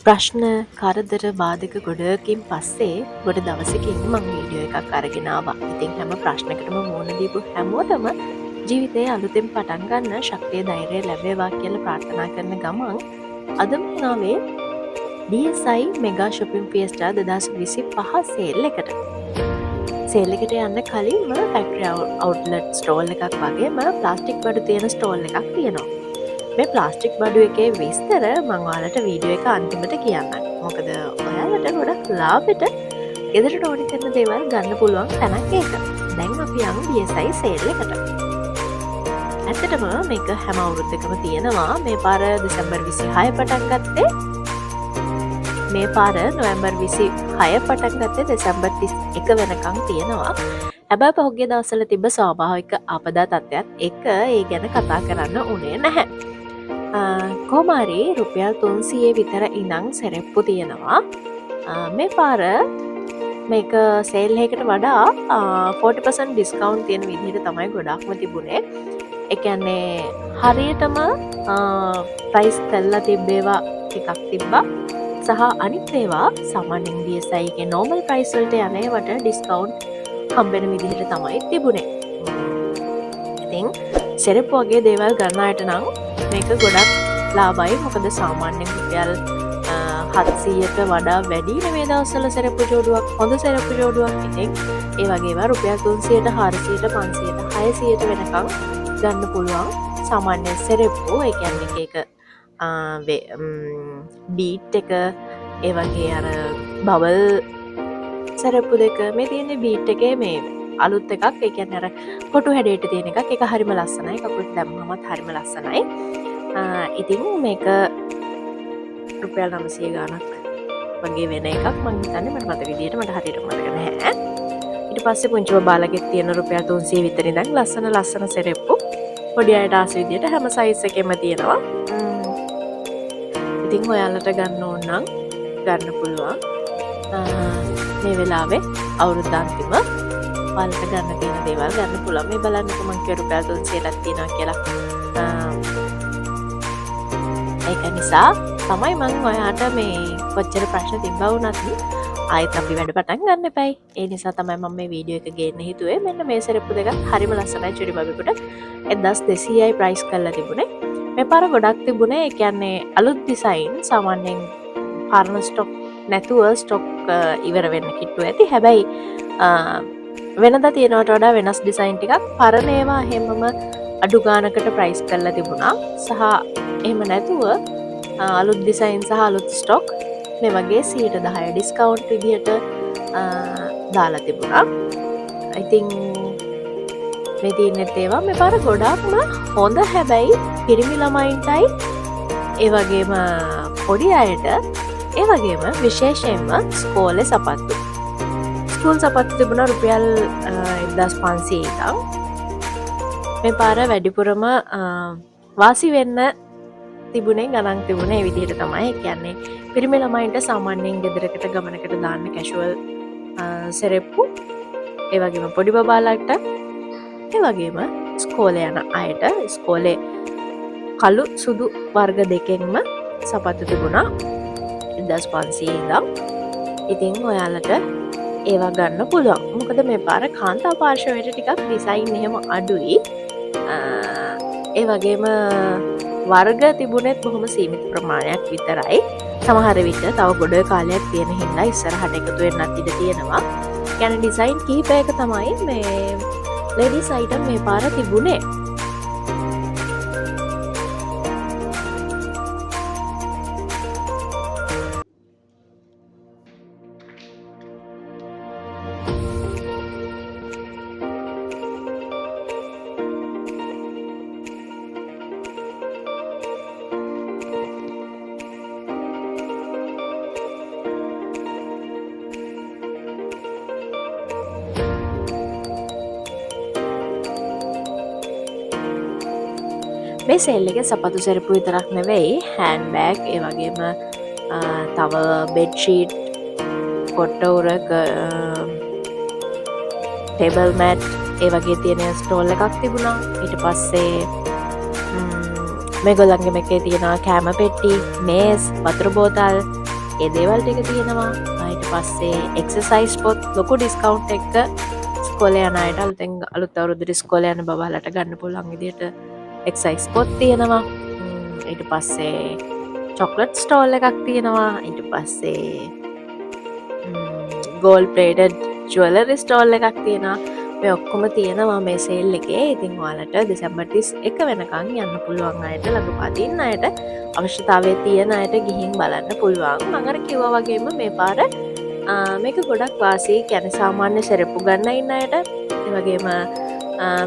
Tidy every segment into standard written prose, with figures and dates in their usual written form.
ප්‍රශ්න, කරදර, බාධක ගොඩකින් පස්සේ ගොඩ දවසකින් මං වීඩියෝ එකක් අරගෙන ආවා. ඉතින් හැම ප්‍රශ්නකටම මුහුණ දීපු හැමෝටම ජීවිතේ අලුතෙන් පටන් ගන්න ශක්තිය ධෛර්යය ලැබේවා කියලා ප්‍රාර්ථනා කරන ගමන් අද මං ආවේ DSI mega shopping ෆියස්ටා 2025 sale එකට. සේල් එකට යන්න කලින්ම ෆැක්ටරි අවුට්ලට් ස්ටෝල් එකක් වගේම ප්ලාස්ටික් බඩු තියෙන ස්ටෝල් එකක් තියෙනවා. මේ ප්ලාස්ටික් බඩු එකේ විස්තර මං ඔයාලට වීඩියෝ එක අන්තිමට කියන්නම්. මොකද ඔයාලට ගොඩක් ලාභෙට ගෙදරට ඕනි කරන දේවල් ගන්න පුළුවන් තැනක් ඒක. දැන් අපි යමු DSI sale එකට. ඇත්තටම මේක හැම අවුරුද්දකම තියෙනවා. මේ පාර දෙසැම්බර් 26 පටන් ගත්තේ. මේ පාර නොවැම්බර් 26 පටන් ගත්තේ දෙසැම්බර් 31 වෙනකන් තියෙනවා. හැබැයි පහුගිය දවස්වල තිබ්බ ස්වාභාවික ආපදා තත්ත්වයක් එක්ක ඒ ගැන කතා කරන්න උනේ නැහැ. කොහොම හරි රුපියල් 300 විතර ඉඳන් සෙරෙප්පු තියෙනවා. මේ පාර මේක සේල් එකකට වඩා 40% ඩිස්කවුන්ට් තියෙන විදිහට තමයි ගොඩාක්ම තිබුණේ. ඒ කියන්නේ හරියටම ප්‍රයිස් කරලා තිබ්බේවා ටිකක් තිබ්බා. සහ අනිත් ඒවා සාමාන්‍යයෙන් DSI එකේ නෝමල් ප්‍රයිස් වලට යන ඒවට ඩිස්කවුන්ට් හම්බෙන විදිහට තමයි තිබුණේ. ඉතින් සෙරෙප්පු වගේ දේවල් ගන්න අයට නම් මේක ගොඩක් ලාභයි. මොකද සාමාන්‍යයෙන් රුපියල් 700ට වඩා වැඩි මේ දවස්වල සෙරෙප්පු ජෝඩුවක්, හොඳ සෙරෙප්පු ජෝඩුවක්. ඉතින් ඒ වගේ ඒවා රුපියල් 300ට, 400ට, 500ට, 600ට වෙනකන් ගන්න පුළුවන් සාමාන්‍ය සෙරෙප්පු. ඒ කියන්නේ එක එක බීට් එක, ඒ වගේ අර බබල් සෙරෙප්පු දෙක. මේ තියෙන්නේ බීට් එකේ මේ අලුත් එකක්. ඒ කියන්නේ අර කොටු හැඩයට තියෙන එකක්. ඒක හරිම ලස්සනයි. කකුලට දැම්මමත් හරිම ලස්සනයි. ඉතින් මේක රුපියල් 900 ගාණක් වගේ වෙන එකක් මං හිතන්නේ. මට මතක විදියට, මට හරියට මතක නැහැ. ඊට පස්සේ පුංචි බබාලගෙත් තියෙන රුපියල් 300 විතර ඉඳන් ලස්සන ලස්සන සෙරෙප්පු පොඩි අයට ආස විදියට හැම සයිස් එකෙම තියෙනවා. ඉතින් ඔයාලට ගන්න ඕන නම් ගන්න පුළුවන්. මේ වෙලාවේ අවුරුද්ද අන්තිම ඔයාලට ගන්න තියෙන දේවල් ගන්න පුළුවන්. මේ බලන්නකෝ මං කිව්ව රුපියල් 300ක් තියෙනවා කියලා. ඒක නිසා තමයි මං ඔයාට මේ කොච්චර ප්‍රශ්න තිබ්බා වුණත් ආයෙත් අපි වැඩ පටන් ගන්න එපයි. ඒ නිසා තමයි මම මේ වීඩියෝ එක ගේන්න හිතුවේ. මෙන්න මේ සෙරෙප්පු දෙකත් හරිම ලස්සනයි චුරි බබෙකුට. 1200යි ප්‍රයිස් කරලා තිබුණේ. මේ පාර ගොඩක් තිබුණේ. ඒ කියන්නේ අලුත් ඩිසයින්, සාමාන්‍යයෙන් පරණ ස්ටොක් නැතුව ස්ටොක් ඉවර වෙන්න කිට්ටු ඇති. හැබැයි වෙනදා තියෙනවට වඩා වෙනස් ඩිසයින් ටිකක් පරණ ඒවා හැමම අඩු ගානකට ප්‍රයිස් කරලා තිබුණා. සහ එහෙම නැතුව අලුත් ඩිසයින් සහ අලුත් ස්ටොක් මේ වගේ 10% ඩිස්කවුන්ට් විදිහට දාලා තිබුණා. ඉතින් මේ තියෙනෙත් ඒවා මේ පාර ගොඩාක්ම හොඳ. හැබැයි පිරිමි ළමයින්ටයි ඒ වගේම පොඩි අයට, ඒ වගේම විශේෂයෙන්ම ස්කෝලේ සපත්තු. ස්කූල් සපත්තු තිබුණා රුපියල් 1500 ඉඳන්. මේ පාර වැඩිපුරම වාසි වෙන්න තිබුණේ ගණන් තිබුණේ ඒ විදිහට තමයි. ඒ කියන්නේ පිරිමි ළමයින්ට සාමාන්‍යයෙන් ගෙදරකට ගමනකට දාන්න කැෂුවල් සෙරෙප්පු, ඒ වගේම පොඩි බබාලට, ඒ වගේම ඉස්කෝලේ යන අයට ඉස්කෝලේ කළු සුදු වර්ග දෙකෙන්ම සපත්තු තිබුණා 1500 ඉඳන්. ඉතින් ඔයාලට ඒවා ගන්න පුළුවන්. මොකද මේ පාර කාන්තා පාර්ශවයට ටිකක් ඩිසයින් එහෙම අඩුයි. ඒ වගේම වර්ග තිබුණෙත් බොහොම සීමිත ප්‍රමාණයක් විතරයි. සමහර විට තව ගොඩ කාලයක් තියෙන හින්දා ඉස්සරහට එකතු වෙන්නත් ඉඩ තියෙනවා. කියන්නේ ඩිසයින් කිහිපයක තමයි මේ ලේඩීස් අයිටම් මේ පාර තිබුණේ. මේ සේල් එකේ සපත්තු සෙරප්පු විතරක් නෙවෙයි, හෑන්ඩ් බෑග්, ඒ වගේම තව බෙඩ් ෂීට්, කොට්ට උර, ටේබල් මැට් ඒ වගේ තියෙන ස්ටෝල් එකක් තිබුණා. ඊට පස්සේ මේගොල්ලන්ගේ මේකේ තියෙනවා කෑම පෙට්ටි, මේස්, වතුර බෝතල්, ඒ දේවල් ටික තියෙනවා. ඊට පස්සේ එක්සර්සයිස් පොත් ලොකු ඩිස්කවුන්ට් එක ඉස්කෝලේ යන අයට අලුතෙන් අලුත් අවුරුද්දට ඉස්කෝලේ යන බබාලට ගන්න පුළුවන් විදිහට එක්සර්සයිස් පොත් තියෙනවා. ඊට පස්සේ චොක්ලට් ස්ටෝල් එකක් තියෙනවා. ඊට පස්සේ ගෝල්ඩ් ප්ලේටඩ් ජුවලරි ස්ටෝල් එකක් තියෙනවා. මේ ඔක්කොම තියෙනවා මේ සේල් එකේ. ඉතින් ඔයාලට දෙසැම්බර් 31 වෙනකන් යන්න පුළුවන් අයට, ළඟපාත ඉන්න අයට, අවශ්‍යතාවය තියෙන අයට ගිහින් බලන්න පුළුවන්. මං අර කිව්වා වගේම මේ පාර මේක ගොඩක් වාසි, කියන්නේ සාමාන්‍ය සෙරෙප්පු ගන්න ඉන්න අයට, ඒ වගේම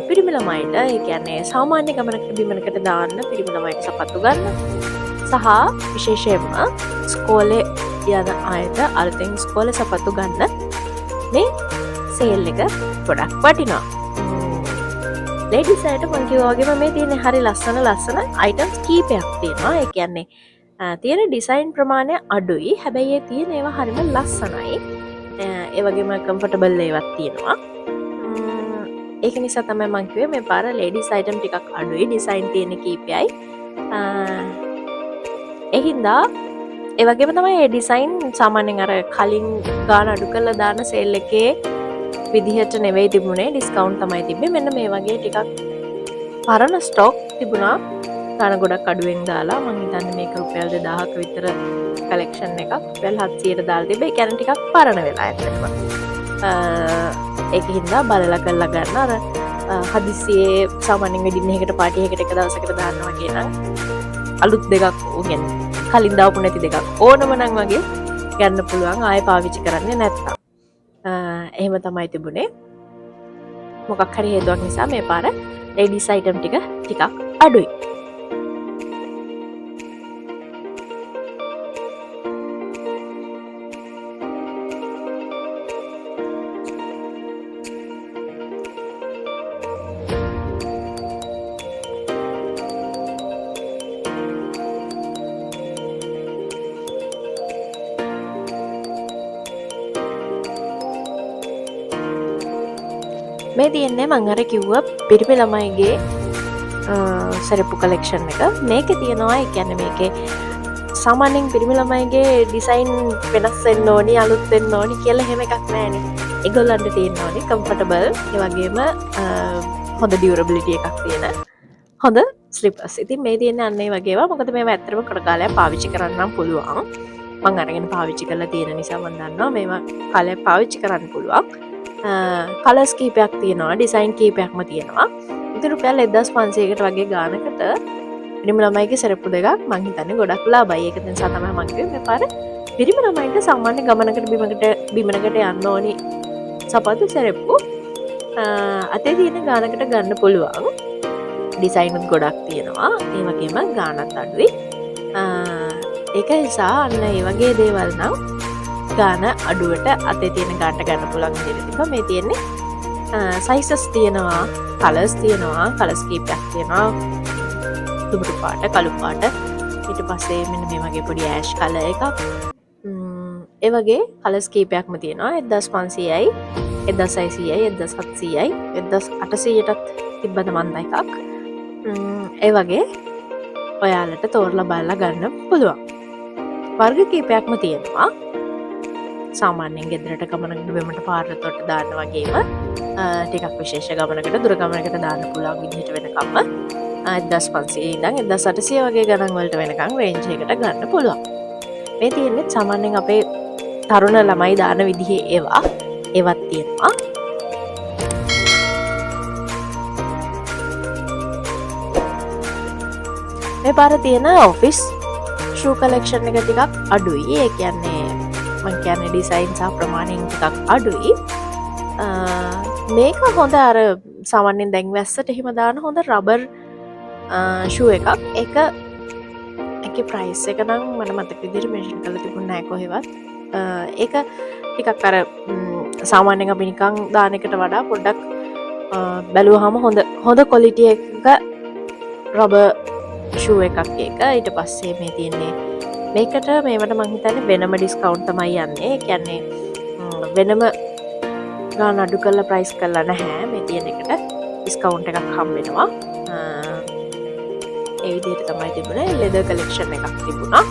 පිරිමි ළමයිට, ඒ කියන්නේ සාමාන්‍ය ගමනකට බිමනකට දාන්න පිරිමි ළමයිට සපත්තු ගන්න සහ විශේෂයෙන්ම ඉස්කෝලේ යන අයට අලුතෙන් ඉස්කෝලේ සපත්තු ගන්න මේ සේල් එක ගොඩක් වටිනවා. ලේඩිස් අයට මං කිව්වා වගේම මේ තියෙන හරි ලස්සන ලස්සන අයිටම්ස් කීපයක් තියෙනවා. ඒ කියන්නේ තියෙන ඩිසයින් ප්‍රමාණය අඩුයි. හැබැයි ඒ තියෙන ඒවා හරිම ලස්සනයි. ඒ වගේම කම්ෆර්ටබල් ඒවාත් තියෙනවා. ඒක නිසා තමයි මං කිව්වේ මේ පාර ලේඩිස් අයිටම් ටිකක් අඩුයි, ඩිසයින් තියෙන කීපයයි. ඒ හින්දා ඒ වගේම තමයි ඒ ඩිසයින් සාමාන්‍යයෙන් අර කලින් ගාන අඩු කරලා දාන සේල් එකේ විදිහට නෙවෙයි තිබුණේ, ඩිස්කවුන්ට් තමයි තිබ්බේ. මෙන්න මේ වගේ ටිකක් පරණ ස්ටොක් තිබුණා ගාන ගොඩක් අඩුවෙන් දාලා. මං හිතන්නේ මේක රුපියල් 2000ක විතර කලෙක්ෂන් එකක් රුපියල් 700ට දාලා තිබ්බේ. ඒ කියන්නේ ටිකක් පරණ වෙලා ඇත්තටම. ඒක හින්දා බලලා කරලා ගන්න. අර හදිස්සියේ සාමාන්‍යයෙන් වෙඩින් එකකට පාටි එකකට එක දවසකට දාන්න වගේ නම් අලුත් දෙකක්, ඒ කියන්නේ කලින් දාපු නැති දෙකක් ඕනම නම් වගේ ගන්න පුළුවන්, ආයෙ පාවිච්චි කරන්නේ නැත්තම්. එහෙම තමයි තිබුණේ. මොකක් හරි හේතුවක් නිසා මේ පාර ලේඩීස් අයිටම් ටික ටිකක් අඩුයි. මේ තියෙන්නේ මං අර කිව්ව පිරිමි ළමයිගේ සෙරෙප්පු කලෙක්ෂන් එක. මේකේ තියෙනවා, ඒ කියන්නේ මේකේ සාමාන්‍යයෙන් පිරිමි ළමයිගේ ඩිසයින් වෙනස් වෙන්න ඕනි, අලුත් වෙන්න ඕනි කියලා එහෙම එකක් නෑනේ. ඒගොල්ලන්ට තියෙන්න ඕනි කම්ෆර්ටබල්, ඒ වගේම හොඳ ඩියුරබිලිටි එකක් තියෙන හොඳ ස්ලිපර්ස්. ඉතින් මේ තියෙන්නේ අන්න ඒ වගේ ඒවා. මොකද මේවා ඇත්තටම කොට කාලයක් පාවිච්චි කරන්න නම් පුළුවන්. මං අරගෙන පාවිච්චි කරලා තියෙන නිසා මං දන්නවා මේවා කාලයක් පාවිච්චි කරන්න පුළුවන්. කලර්ස් කීපයක් තියෙනවා, ඩිසයින් කීපයක්ම තියෙනවා. ඉතින් රුපියල් 1500කට වගේ ගානකට පිරිමි ළමයිගේ සෙරෙප්පු දෙකක් මං හිතන්නේ ගොඩක් ලාභයි. ඒක නිසා තමයි මං කිව්වේ මේ පාර පිරිමි ළමයින්ට සාමාන්‍ය ගමනකට බිමනකට යන්න ඕනි සපත්තු සෙරෙප්පු අතේ තියෙන ගානකට ගන්න පුළුවන්. ඩිසයිනුත් ගොඩක් තියෙනවා, ඒ වගේම ගානත් අඩුයි. ඒක නිසා අන්න ඒ වගේ දේවල් නම් ගාන අඩුවට අතේ තියෙන ගානට ගන්න පුළුවන් විදිහට තිබ්බා. මේ තියෙන්නේ සයිසස් තියෙනවා, කලර්ස් තියෙනවා, කලර්ස් කීපයක් තියෙනවා, දුඹුරු පාට, කළු පාට, ඊට පස්සේ මෙන්න මේ වගේ පොඩි ඇෂ් කලර් එකක්. ඒ වගේ කලර්ස් කීපයක්ම තියෙනවා. 1500යි, 1600යි, 1700යි, 1800ටත් තිබ්බද මන්ද එකක්. ඒ වගේ ඔයාලට තෝරලා බලලා ගන්න පුළුවන්. වර්ග කීපයක්ම තියෙනවා. සාමාන්‍යයෙන් ගෙදරට ගමනකට බිමට පාරට තොට දාන්න වගේම ටිකක් විශේෂ ගමනකට දුර ගමනකට දාන්න පුළුවන් විදිහට වෙනකම්ම 1500 ඉඳන් 1800 වගේ ගණන් වලට වෙනකන් රේන්ජ් එකකට ගන්න පුළුවන්. මේ තියෙන්නේ සාමාන්‍යයෙන් අපේ තරුණ ළමයි දාන විදිහේ ඒවා. ඒවත් තියෙනවා. මේ පාර තියෙන ඔෆිස් ෂූ කලෙක්ෂන් එක ටිකක් අඩුයි. ඒ කියන්නේ මං කියන්නේ ඩිසයින් සහ ප්‍රමාණයෙන් ටිකක් අඩුයි. මේක හොඳ අර සාමාන්‍යයෙන් දැන් වැස්සට එහෙම දාන හොඳ රබර් ෂූ එකක්. ඒකේ ප්‍රයිස් එක නම් මට මතක විදිහට මෙන්ෂන් කරලා තිබුණ නෑ කොහෙවත්. ඒක ටිකක් අර සාමාන්‍යයෙන් අපි නිකන් දාන එකට වඩා පොඩ්ඩක් බැලුවහම හොඳ ක්වොලිටි එකක රබර් ෂූ එකක් ඒක. ඊට පස්සේ මේ තියෙන්නේ මේකට මේවට මං හිතන්නේ වෙනම ඩිස්කවුන්ට් තමයි යන්නේ. ඒ කියන්නේ වෙනම ගාන අඩු කරලා ප්‍රයිස් කරලා නැහැ. මේ තියෙන එකට ඩිස්කවුන්ට් එකක් හම්බ වෙනවා. ඒ විදිහට තමයි තිබුණේ. ලෙදර් කලෙක්ෂන් එකක් තිබුණා.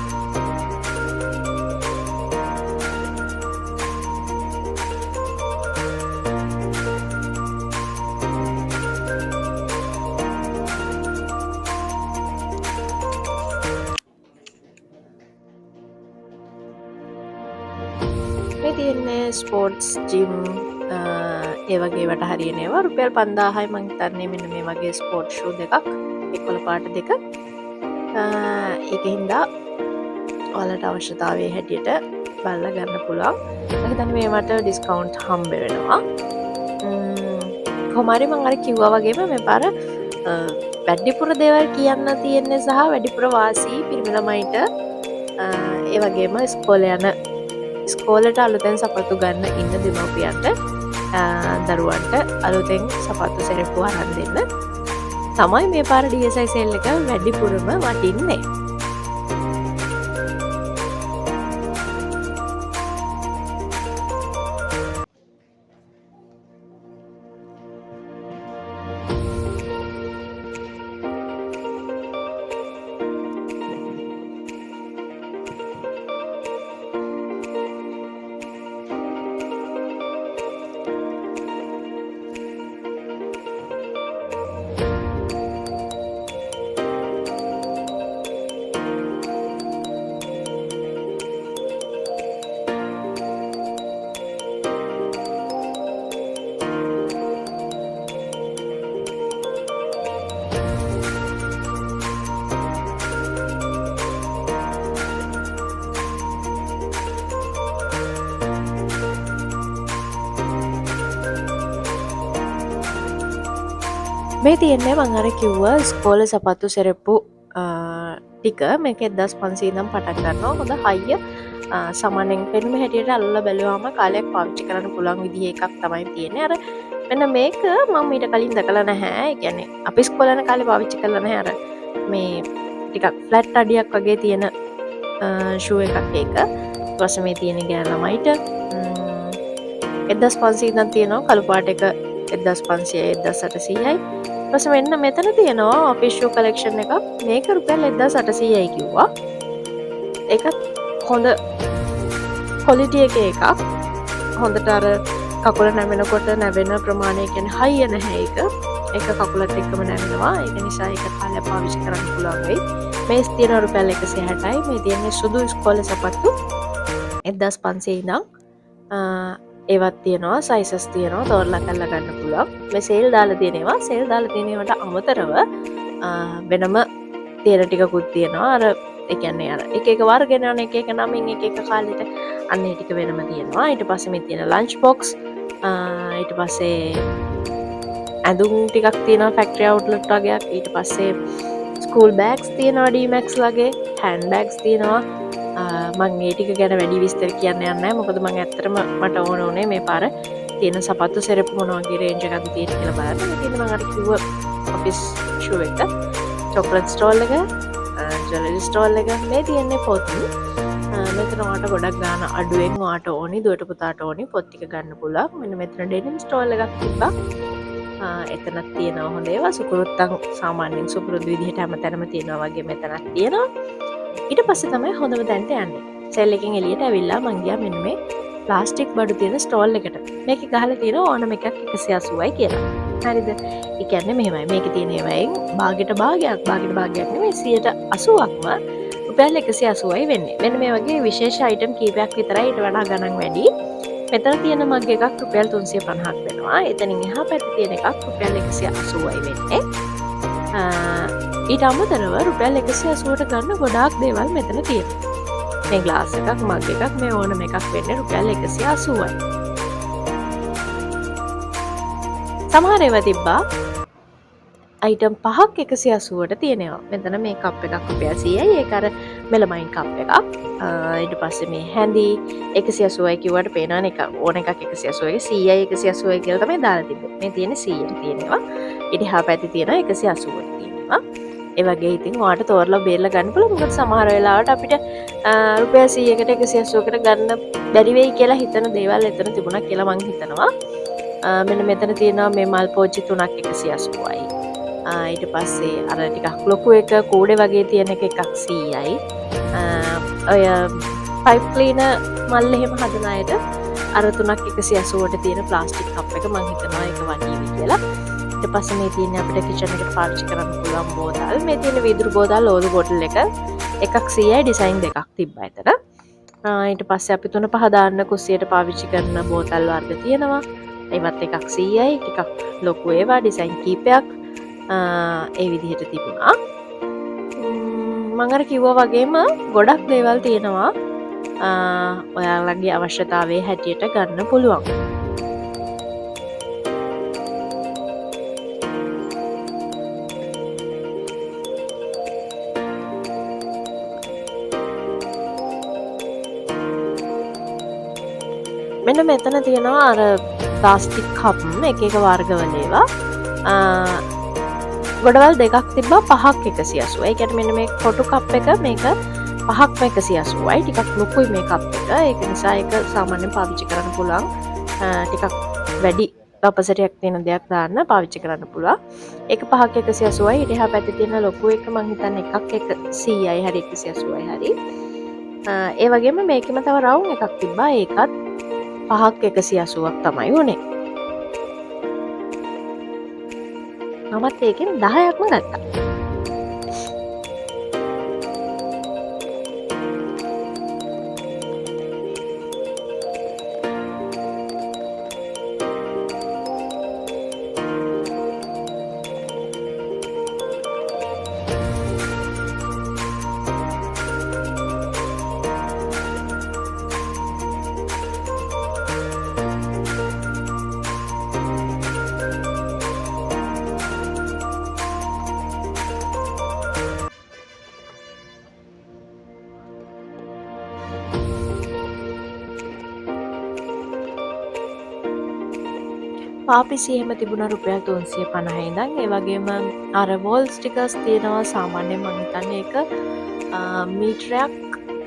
තියෙන්නේ ස්පෝර්ට්ස් ජිම් ඒ වගේ ඒවට හරියන ඒවා රුපියල් 5000යි මං හිතන්නේ මෙන්න මේ වගේ ස්පෝර්ට් ෂූ දෙකක් එකොළ පාට දෙක. ඒක හින්දා ඔයාලට අවශ්‍යතාවයේ හැටියට බලලා ගන්න පුළුවන්. මං හිතන්නේ මේවට ඩිස්කවුන්ට් හම්බ වෙනවා. කොහොම හරි මං අර කිව්වා වගේම මේ පාර වැඩිපුර දේවල් කියන්න තියෙන්නේ සහ වැඩිපුර වාසි පිරිමි ළමයිට ඒ වගේම ඉස්කෝලේ යන ඉස්කෝලේට අලුතෙන් සපත්තු ගන්න ඉන්න දෙමව්පියන්ට දරුවන්ට අලුතෙන් සපත්තු සෙරෙප්පු අරන් දෙන්න තමයි මේ පාර DSI sale එක වැඩිපුරම වටින්නේ. මේ තියෙන්නේ මං අර කිව්ව ඉස්කෝලේ සපත්තු සෙරෙප්පු ටික. මේක 1500 ඉඳන් පටන් ගන්නවා. හොඳ හයිය සාමාන්‍යයෙන් පෙනුම හැටියට අල්ලලා බැලුවාම කාලයක් පාවිච්චි කරන්න පුළුවන් විදිහේ එකක් තමයි තියෙන්නේ. අර මෙන්න මේක මම ඊට කලින් දැකලා නැහැ. ඒ කියන්නේ අපි ඉස්කෝලේ යන කාලේ පාවිච්චි කරලා නැහැ. අර මේ ටිකක් ෆ්ලැට් අඩියක් වගේ තියෙන ෂූ එකක් ඒක. ඊට පස්සේ මේ තියෙන ගෑනු ළමයිට 1500 ඉඳන් තියෙනවා. කළු පාට එක 1500යි 1800යි. ඊට පස්සේ මෙන්න මෙතන තියෙනවා ඔෆිස් ෂූ කලෙක්ෂන් එකක්. මේක රුපියල් 1800යි කිව්වා. ඒකත් හොඳ ක්වොලිටි එකේ එකක්. හොඳට අර කකුල නැවෙනකොට නැවෙන ප්‍රමාණය කියන්නේ හයිය නැහැ ඒක. ඒක කකුලත් එක්කම නැවෙනවා. ඒක නිසා ඒක කාලයක් පාවිච්චි කරන්න පුළුවන් වෙයි. මේ තියෙන රුපියල් 160යි. මේ තියෙන්නේ සුදු ඉස්කෝලේ සපත්තු 1500 ඉඳන් ඒවත් තියෙනවා, සයිසස් තියෙනවා, තෝරලා කරලා ගන්න පුළුවන්. මේ සේල් දාලා තියෙන ඒවා, සේල් දාලා තියෙන ඒවාට අමතරව වෙනම තියෙන ටිකකුත් තියෙනවා. අර ඒ කියන්නේ අර එක එක වර්ග එනවනේ, එක එක නමින් එක එක කාලෙට. අන්න ඒ ටික වෙනම තියෙනවා. ඊට පස්සේ මේ තියෙන ලන්ච් බොක්ස්, ඊට පස්සේ ඇඳුම් ටිකක් තියෙනවා ෆැක්ටරි අවුට්ලට් වගේක්. ඊට පස්සේ ස්කූල් බෑග්ස් තියෙනවා ඩී මැක්ස් වගේ, හෑන්ඩ් බෑග්ස් තියෙනවා. මං ඒ ටික ගැන වැඩි විස්තර කියන්න යන්නේ නැහැ. මොකද මං ඇත්තටම මට ඕන උනේ මේ පාර තියෙන සපත්තු සෙරෙප්පු මොන වගේ රේන්ජ් එකක්ද තියෙන්නේ කියලා බලන්න. මේ තියෙන මං අර කිව්ව ඔෆිස් ෂූ එක, චොක්ලට් ස්ටෝල් එක, ජුවලරි ස්ටෝල් එක. මේ තියෙන්නේ පොත්. මෙතන ඔයාලට ගොඩක් ගාන අඩුවෙන් ඔයාට ඕනි, දුවට පුතාට ඕනි පොත් ටික ගන්න පුළුවන්. මෙන්න මෙතන ඩෙනිම් ස්ටෝල් එකක් තිබ්බා. එතනත් තියෙනවා හොඳ ඒවා. සුකුරුත්තන් සාමාන්‍යයෙන් සුපුරුදු විදිහට හැමතැනම තියෙනවා වගේ මෙතනත් තියෙනවා. ඊට පස්සේ තමයි හොඳම තැනට යන්නේ. සෙල් එකෙන් එළියට ඇවිල්ලා මං ගියා මෙන්න මේ ප්ලාස්ටික් බඩු තියෙන ස්ටෝල් එකට. මේකේ ගහලා තියෙනවා ඕනම එකක් 180යි කියලා. හරිද? ඒ කියන්නේ මෙහෙමයි. මේකේ තියෙන ඒවායින් භාගයට භාගයක්, භාගයට භාගයක් නෙමෙයි 80%ක්ම රුපියල් 180යි වෙන්නේ. මෙන්න මේ වගේ විශේෂ අයිටම් කීපයක් විතරයි ඊට වඩා ගණන් වැඩි. මෙතන තියෙන මග් එකක් රුපියල් 350ක් වෙනවා. එතනින් එහා පැත්තේ තියෙන එකක් රුපියල් 180යි වෙන්නේ. ඊට අමතරව රුපියල් 180ට ගන්න ගොඩාක් දේවල් මෙතන තියෙනවා. මේ ග්ලාස් එකක්, මග් එකක්, මේ ඕනම එකක් වෙන්නේ රුපියල් 180යි. සමහර ඒවා තිබ්බා අයිටම් පහක් 180ට තියෙනවා. මෙතන මේ කප් එකක් රුපියල් 100යි. ඒක අර මෙලමයින් කප් එකක්. ඊට පස්සේ මේ හැඳි 180යි කිව්වට පේනවනේ එක ඕන එකක් 180යි, 100යි 180යි කියලා තමයි දාලා තිබ්බේ. මේ තියෙන්නේ 100ට තියෙනවා. ඊට එහා පැත්තේ තියෙනවා 180ට තියෙනවා. ඒ වගේ ඉතින් ඔයාට තෝරලා බේරලා ගන්න පුළුවන්. මොකද සමහර වෙලාවට අපිට රුපියල් 100කට 180කට ගන්න බැරි වෙයි කියලා හිතන දේවල් එතන තිබුණා කියලා මං හිතනවා. මෙන්න මෙතන තියෙනවා මේ මල් පෝච්චි තුනක් 180යි. ඊට පස්සේ අර ටිකක් ලොකු එක කූඩේ වගේ තියෙන එක එකක් 100යි. ඔය පයිප් ක්ලීනර් මල් එහෙම හදන අයට අර තුනක් 180ට තියෙන ප්ලාස්ටික් කප් එක මං හිතනවා ඒක වටීවි කියලා. ඊට පස්සේ මේ තියෙන්නේ අපිට කිචන් එකට පාවිච්චි කරන්න පුළුවන් බෝතල්. මේ තියෙන වීදුරු බෝතල් ඕලු බොටල් එක එකක් 100යි, ඩිසයින් දෙකක් තිබ්බා එතන. ඊට පස්සේ අපි 3 5 දාන්න කුස්සියට පාවිච්චි කරන බෝතල් වර්ග තියෙනවා. ඒවත් එකක් 100යි. ටිකක් ලොකු ඒවා ඩිසයින් කීපයක් ඒ විදිහට තිබුණා. මං අර කිව්වා වගේම ගොඩක් දේවල් තියෙනවා. ඔයාලගේ අවශ්‍යතාවයේ හැටියට ගන්න පුළුවන්. මෙන්න මෙතන තියෙනවා අර ප්ලාස්ටික් කප් එක එක වර්ගවල ඒවා. ගොඩවල් දෙකක් තිබ්බා පහක් 180. ඒ කියන්නේ මෙන්න මේ කොටු කප් එක මේක පහක්ම 180යි. ටිකක් ලොකුයි මේ කප් එක. ඒක නිසා ඒක සාමාන්‍යයෙන් පාවිච්චි කරන්න පුළුවන්. ටිකක් වැඩි කැපසිටියක් තියෙන දෙයක් දාන්න පාවිච්චි කරන්න පුළුවන්. ඒක පහක් 180යි. ඊට එහා පැත්තේ තියෙන ලොකු එක මං හිතන්නේ එකක් 100යි හරි 180යි හරි. ඒ වගේම මේකෙම තව රවුම් එකක් තිබ්බා. ඒකත් පහක් 180ක් තමයි වුණේ. මමත් ඒකෙන් 10ක්ම ගත්තා. පාපිසි එහෙම තිබුණා රුපියල් 350 ඉඳන්. ඒ වගේම අර වෝල් ස්ටිකර්ස් තියෙනවා. සාමාන්‍යයෙන් මං හිතන්නේ ඒක මීටරයක්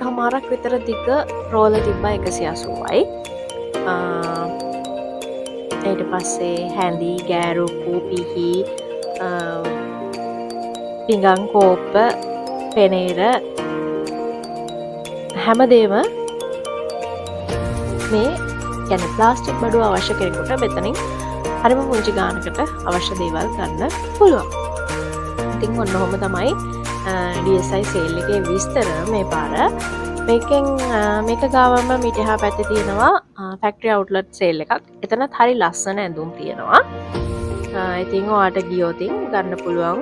හමාරක් විතර දිග රෝල තිබ්බා 180යි. ඊට පස්සේ හැඳි, ගෑරුප්පු, පිහි, පිඟන් කෝප්ප, පෙනේර හැමදේම මේ ප්ලාස්ටික් බඩුව අවශ්‍ය කෙනෙකුට මෙතනින් හරිම පුංචි ගානකට අවශ්‍ය දේවල් ගන්න පුළුවන්. ඉතින් ඔන්න ඔහොම තමයි DSI sale එකේ විස්තර මේ පාර. මේක ගාවම මීට එහා පැත්තේ තියෙනවා ෆැක්ටරි අවුට්ලට් සේල් එකක්. එතනත් හරි ලස්සන ඇඳුම් තියෙනවා. ඉතින් ඔයාට ගියොතින් ගන්න පුළුවන්,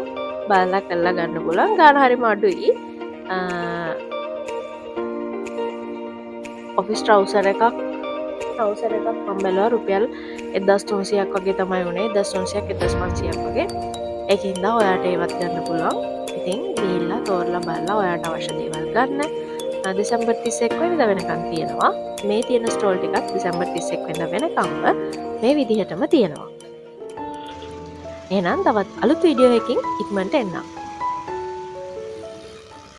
බලලා කරලා ගන්න පුළුවන්. ගාන හරිම අඩුයි. ඔෆිස් ට්‍රවුසර් එකක් මම බැලුවා රුපියල් 1300ක් වගේ තමයි වුණේ. 1300ක් 1500ක් වගේ. ඒකින්ද ඔයාට ඒවත් ගන්න පුළුවන්. ඉතින් ගිහිල්ලා තෝරලා බලලා ඔයාට අවශ්‍ය දේවල් ගන්න. දෙසැම්බර් 31 වෙනිදා වෙනකන් තියෙනවා. මේ තියෙන ස්ටෝල් ටිකත් දෙසැම්බර් 31 වෙනිදා වෙනකම්ම මේ විදිහටම තියෙනවා. එහෙනම් තවත් අලුත් වීඩියෝ එකකින් ඉක්මනට එන්නම්.